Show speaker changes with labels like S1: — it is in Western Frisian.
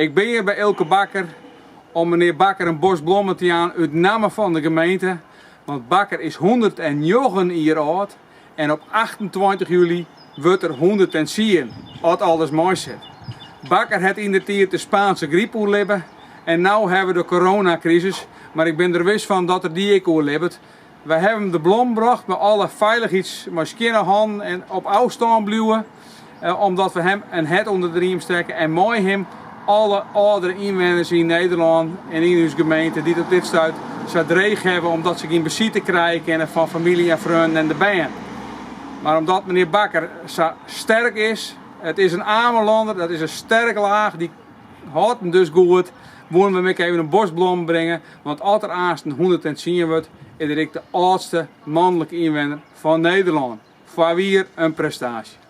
S1: Ik bin hjir by Eelke Bakker om menear Bakker in bos blommen te jaan út namme fan de gemeente. Want Bakker is 109 jier âld en op 28 july wurdt er 110, as alles meisit. Bakker hat yn de tiid de Spaanse gryp oerlibbe en no hawwe we de coronakrisis, mar ik bin der wis fan dat er dy ek oerlibbet. Wy hawwe him de blom brocht mei alle feilichheids, mei skjinne hannen en op ôfstân bliuwe, omdat we him in hert ûnder de riem stekke en mei him alle âldere ynwenners yn Nederlân en yn ús gemeente dy't op dit stuit sa dreech hawwe omdat se gjin besite krije kinne fan famylje en freonen en de bern. Mar omdat menear Bakker sa sterk is, it is in Amelanner, dat is in sterk laach, dy hâldt him dus goed, woene we him ek even in bos blommen bringe, want as er aansten 110 wurdt, is er ek de âldste manlike ynwenner fan Nederlân. Foarwier in prestaasje.